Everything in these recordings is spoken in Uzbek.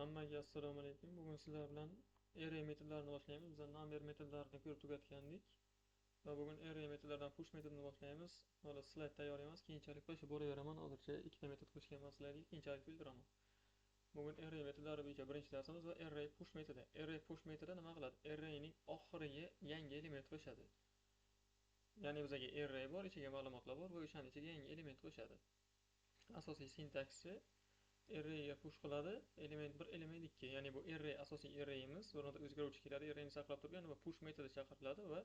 Hammaga assalomu alaykum. Bugun sizlar bilan array metodlarini boshlaymiz. Biz number metodlarini ko'rib tugatgandik. Va bugun array metodlaridan push metodini boshlaymiz. Hali slayd tayyor emas, keyinchalik qo'shib boraveraman. Hozircha ikkita metod qo'shganman slaydga, keyinchalik bildiraman. Bugun array metodlari bo'yicha birinchi darsimiz va array push metodi. Array push metodi nima qiladi? Arrayning oxiriga yangi element qo'shadi. Ya'ni bizga array bor, ichiga ma'lumotlar bor va o'shaning ichiga yangi element qo'shadi. Asosiy sintaksi arrayga push qiladi, element 1, element 2. Ya'ni bu array asosiy arrayimiz, o'rnida o'zgaruvchi keladi, arrayni saqlab turgan va push metodi chaqiriladi va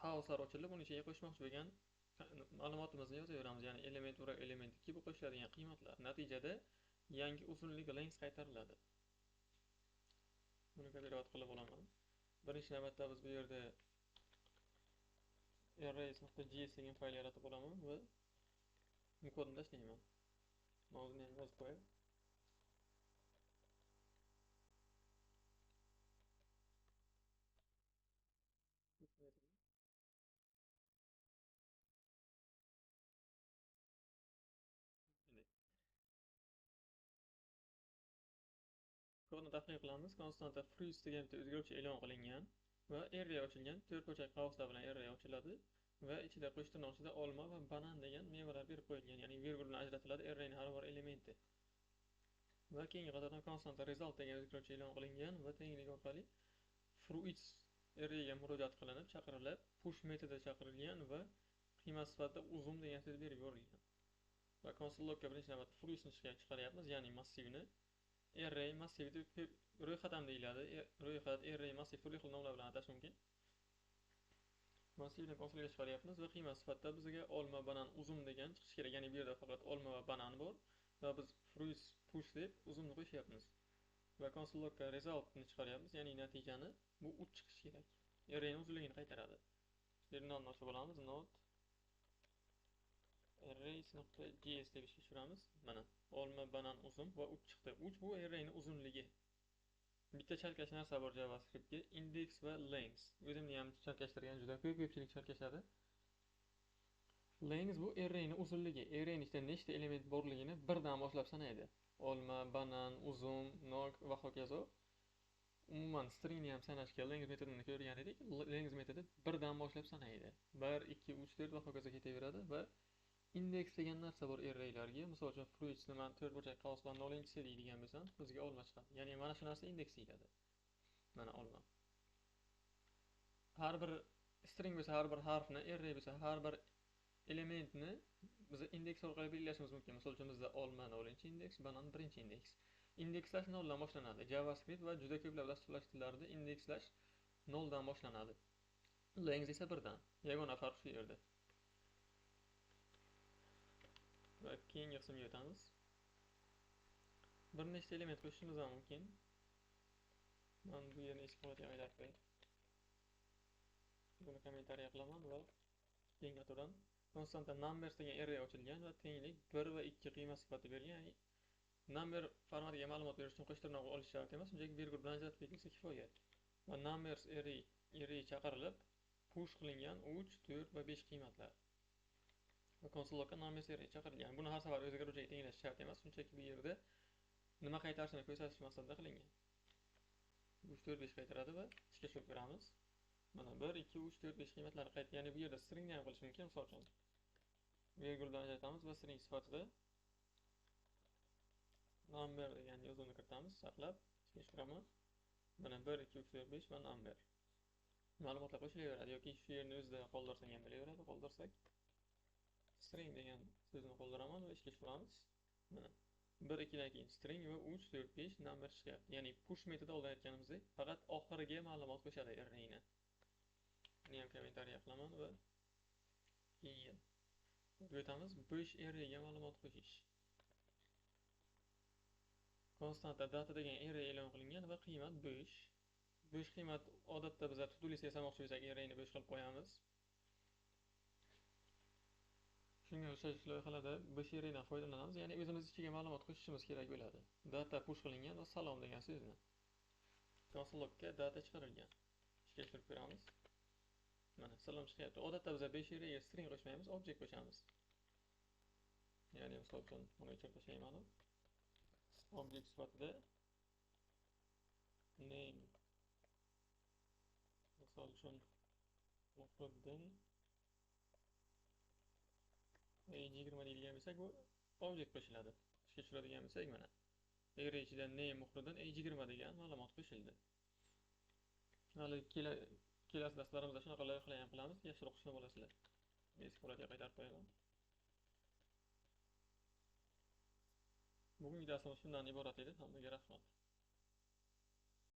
qavslar ochilib, uni ichiga qo'shmoqchi bo'lgan ma'lumotimizni yozaveramiz. Ya'ni element 1, element 2 bu qo'shiladigan qiymatlar. Natijada yangi uzunlik length qaytariladi. Buni kopirovat qilib olaman. Birinchi navbatda biz bu yerda arrays.js degan fayl yaratib olaman va kodni tashlayman. Mavzuni ham yozib qo'yay. Kodni tahlil qilamiz. Konstanta fruits degan bitta o'zgaruvchi e'lon qilingan va array ochilgan. To'rtburchak qavslar bilan array ochiladi va ichida qo'sh tirnoq ichida olma va banan degan mevalar berib qo'yilgan. Ya'ni virgul bilan ajratiladi arrayning har bir elementi. Va keyingi qatordan konstanta result degan o'zgaruvchi e'lon qilingan va tenglik orqali fruits arrayga murojaat qilinib chaqirilib, push metodi chaqirilgan va qiymat sifatida uzum degan so'z berib yuborilgan. Va console logga birinchi navbatda fruitsni chiqaryapmiz, ya'ni massivni. Array massiv deb ro'yxat ham deyiladi. Ro'yxat, array, massiv turli xil nomlar bilan atash mumkin. Massivni konsolga chiqaryapmiz va qiymat sifatida bizga olma, banan, uzum degan chiqishi kerak. Ya'ni bu yerda faqat olma va banan bor va biz fruits push deb uzumni qo'shyapmiz. Va console logga resultni chiqaryapmiz, ya'ni natijani bu 3 chiqishi kerak. Arrayning uzunligini qaytaradi. Terminalni ochib olamiz. Node arrays.js deb ishga tushiramiz. Mana olma, banan, uzum va 3 chiqdi. 3 bu arrayning uzunligi. Bitta chalkash narsa bor JavaScriptga, index va length. O'zimni ham chalkashtirgan juda ko'pchilik chalkashadi. Length bu arrayning uzunligi. Arrayning ichida nechta element borligini birdan boshlab sanaydi. Olma, banan, uzum, nok va hokazo. Umuman stringni ham sanashga length metodini ko'rgan edik. Length metodi birdan boshlab sanaydi. 1, 2, 3, 4 va hokazo ketaveradi va indeks degan narsa bor arraylarga. Misol uchun fruitsni men to'rtburchak qavs bilan 0-inchisi deydigan bo'lsam, bizga olma chiqadi. Ya'ni mana shu narsa indeks deyiladi. Mana olma. Har bir string bo'lsa har bir harfni, array bo'lsa har bir elementni biz indeks orqali belgilashimiz mumkin. Misol uchun bizda olma 0-indeks, banan 1-indeks. Indekslash 0 dan boshlanadi. JavaScript va juda ko'plab dasturlash tillarida indekslash 0 dan boshlanadi. Length esa 1 dan. Yagona farq shu yerda. Va keyingi qismga o'tamiz. Bir nechta element qo'shishimiz ham mumkin. Men bu yerni eski holatga qaytarib qo'yay. Buni kommentariya qilaman va keyingi qatordan konstanta numbers degan array ochilgan va tenglik 1 va 2 qiymat sifatida berilgan. Ya'ni number formatiga ma'lumot berish uchun qo'sh tirnoq olish shart emas, shunchaki virgul bilan ajratib berilsa kifoya. Va numbers array chaqirilib push qilingan 3, 4 va 5 qiymatlar. Va console logga numbers array chaqirilgan. Buni har safar o'zgaruvchiga tenglash shart emas, shunchaki bu yerda nima qaytarishini ko'rsatish maqsadida qilingan. 3, 4, 5 qaytaradi va ishga tushirib ko'ramiz. Mana 1, 2, 3, 4, 5 qiymatlari qaytdi. Ya'ni bu yerda stringni ham qilish mumkin. Misol uchun virgul bilan ajratamiz va string sifatida number degan yozuvni kiritamiz, saqlab ishga tushiraman. Mana 1, 2, 3, 4, 5 va number. Ma'lumotlar qo'shilaveradi yoki shu yerni o'zida qoldirsak ham bo'laveradi. Qoldirsak string degan so'zni qoldiraman va ishga tushiramiz. Mana 1, 2 dan keyin string va 3, 4, 5 number chiqyapti. Ya'ni push metodi oldin aytganimizdek faqat oxiriga ma'lumot qo'shadi arrayni. Buni ham kommentariya qilaman va keyin o'tamiz bo'sh arrayga ma'lumot qo'shish. Konstanta data degan array e'lon qilingan va qiymat bo'sh. Bo'sh qiymat odatda biz to-do list yasamoqchi bo'lsak arrayni bo'sh qilib qo'yamiz. Shunga o'xshash loyihalarda bo'sh arraydan foydalanamiz. Ya'ni o'zimiz ichiga ma'lumot qo'shishimiz kerak bo'ladi. Data push qilingan va salom degan so'zni. Console logga data chiqarilgan. Ishga tushirib ko'ramiz. Mana salom chiqyapti. Odatda biz 5 arrayga string qo'shmaymiz, object qo'shamiz. Ya'ni misol uchun buni o'chirib tashlayman. Obyekt sifatida name, misol uchun, Muhriddin age 20 deydigan bo'lsak, bu obyekt qo'shiladi. Ishga tushiradigan bo'lsak, mana array ichida name Muhriddin age 20 degan ma'lumot qo'shildi. Hali kelasi darslarimizda shunaqa loyihalar ham qilamiz, yaxshiroq tushunib olasizlar. Eski holatga qaytarib qo'yaman. Bugungi darsimiz shundan iborat edi. Hammaga rahmat.